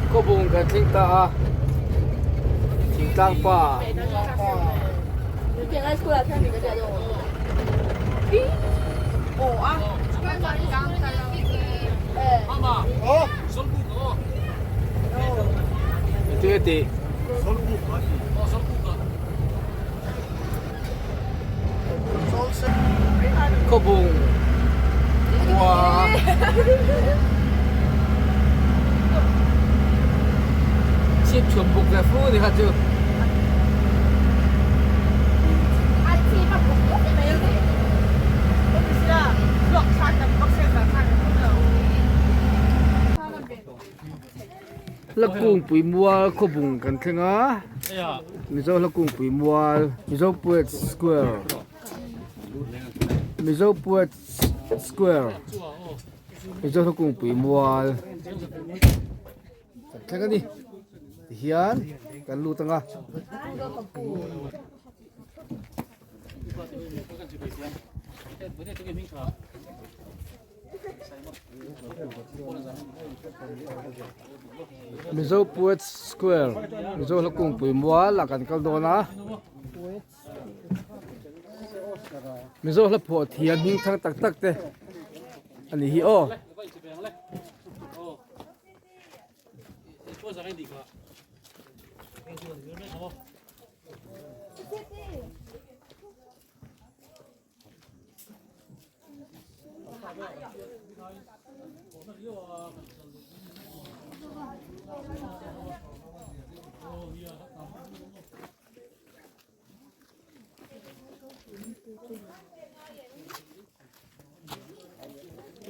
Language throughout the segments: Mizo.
Khawbung kan thleng ta a thingtlang pa. Engtin nge tih? Khawbung khua chhip chhum buk ve fu ni kha chu. Hlakungpui mual khawbung kan thleng a Mizo Hlakungpui mual Mizo Poets Square Mizo Poets Square Mizo Hlakungpui mual kan thleng a ni tihian kan lut ang a. Mizo Poets Square Mizo hla kungpui mual ah kan kal dawn a Mizo hla phuah thiam hming thang tak tak te a ni hi aw.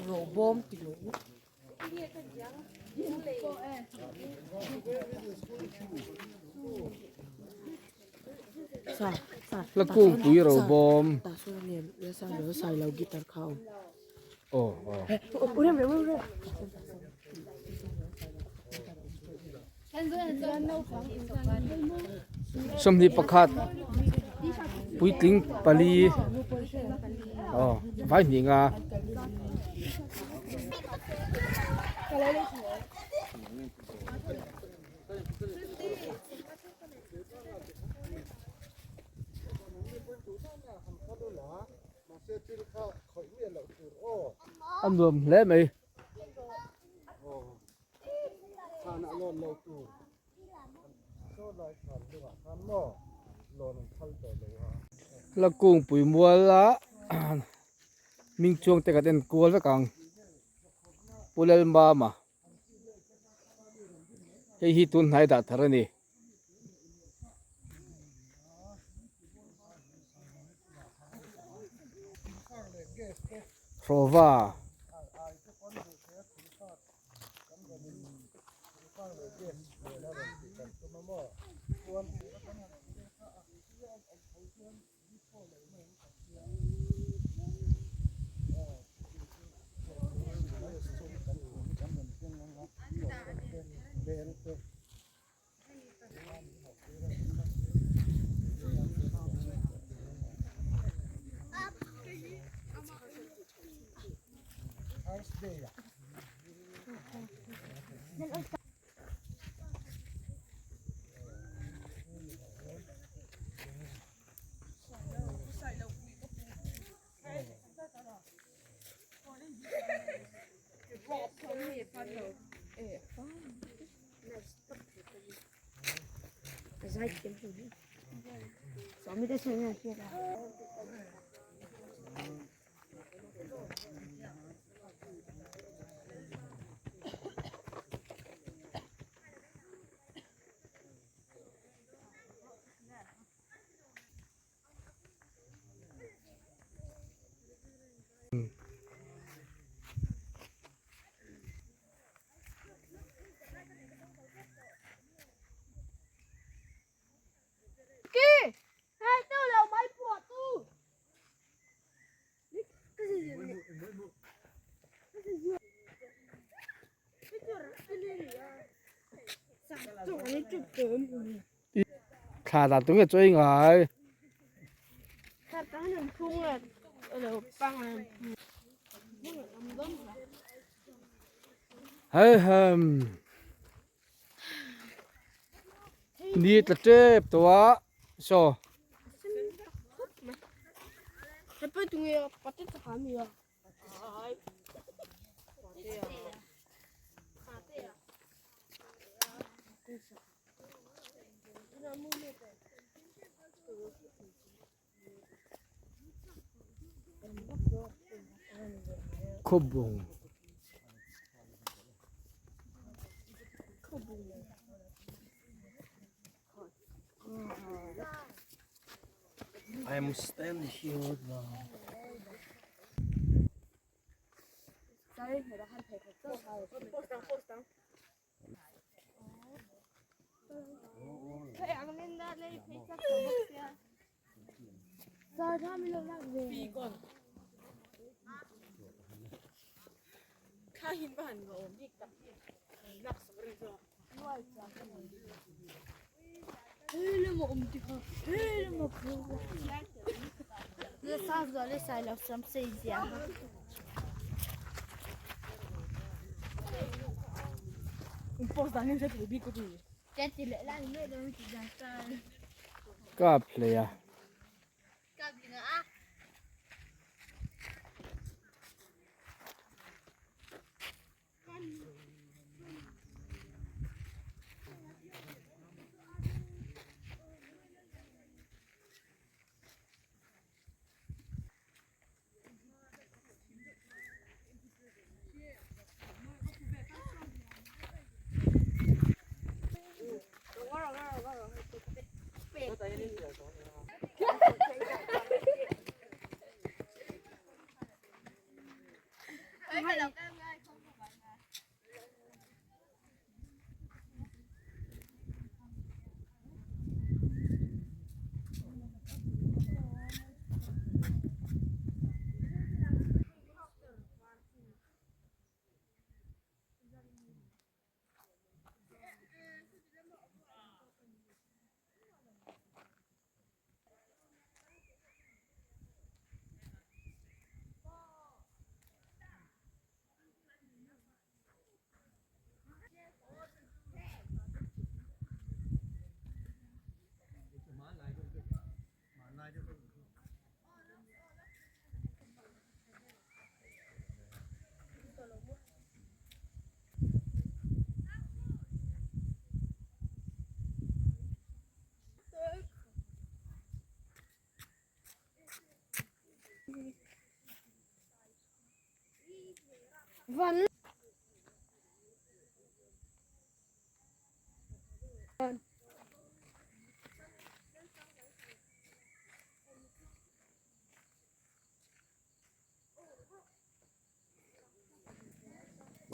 Robawm ti lo. La kungpui ro bawm. Aw aw. 21 puitling pali aw vai hnih nga. A nuam hle mai. La kungpui mual a hming chuang te kan en kual vek ang Pu Lalmama hei hi tun hnai dah thar a ni. Hrawva. Thla dan tunge chaw i ngai. Hei hem. Ni tla tep tawh a saw. Khawbung. I'm stand here now. Kap hlei a.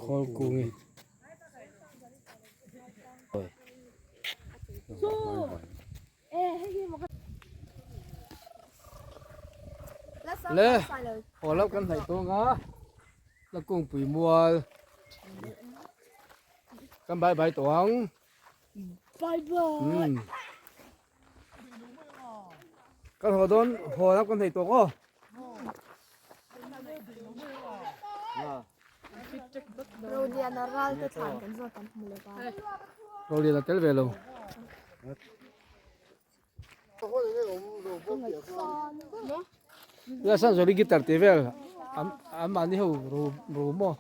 Khawl kung i. Le haw loh kan hnaih tawng a la kungpui mual kan bye bye tawh ang. Bye bye. Kan haw dawn haw lam kan hnaih tawh aw. Roliana ral te thlan kan zawt an hmu lo va. Roliana tel ve lo. La san zori guitar te vel an an mahni ho ro ro maw.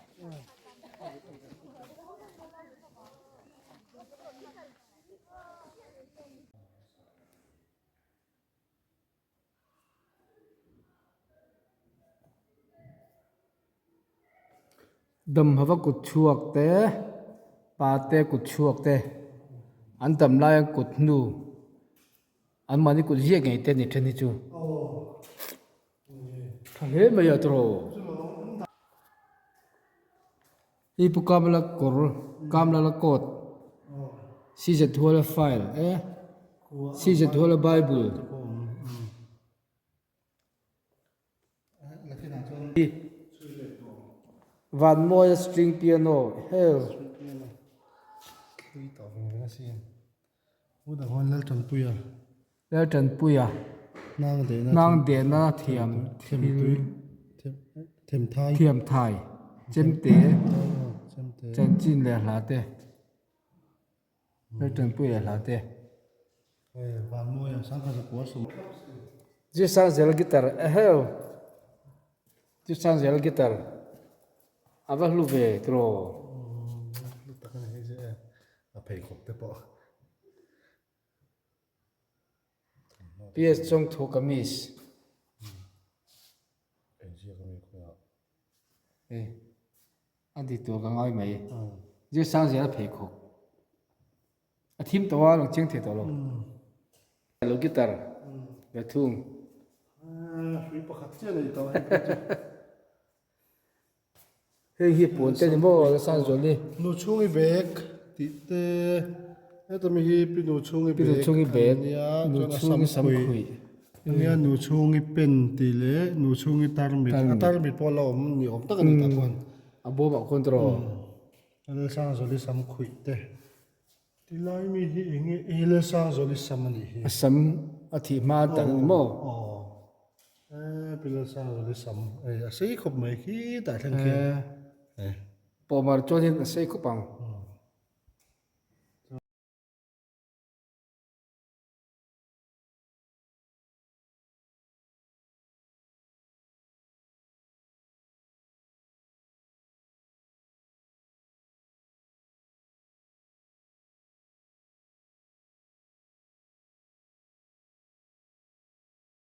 Damhava kut chhuak te pate kut chhuak te an dam laia kut hnu an mahni kut ziak ngei te ni then hi chu tha hle mai a tawrh. Hi pu Kamla kawr Kamlala coat CZ Huala file e CZ Huala bible Vanmawia string piano hel Laltanpuia hnang dehna thiam thil thiam thai chemte chanchin leh hla te Laltanpuia hla te. Zirsan zel guitar eheu Zirsan zel guitar a va hlu ve tiraw. PS Chawngthu kamis. Hei a dik tur ka ngai mai. Zirsan zel a pheikhawk. A thim tawh a, lang chiang thei tawh lo. Lo guitar ve thung. Hrui pakhat chiah nei tawh hei pawh chu. Hei hi puan te ni maw Lalsan zual ni. Nu chhungi bag tih te heta mi hi pi nu chhungi bag Pi nu chhungi bag ania nu chuan a chhungi sam khuih khuih ania nu chhungi pen tih leh nu chhungi tarmit a tarmit pawh la awm ni awm tak a ni tah khuan. A bawmah khuan tawh. Lalsan zuali sam khuih te. Tilai mi hi eng nge Ele Sangzawli sam a nih hi. A sam a thih hma tak a ni maw? Aw e Pi Lal Sangzawli sam hei a sei khawp mai khi tah thleng khian. Pawhmar chuanin a sei khawp ang.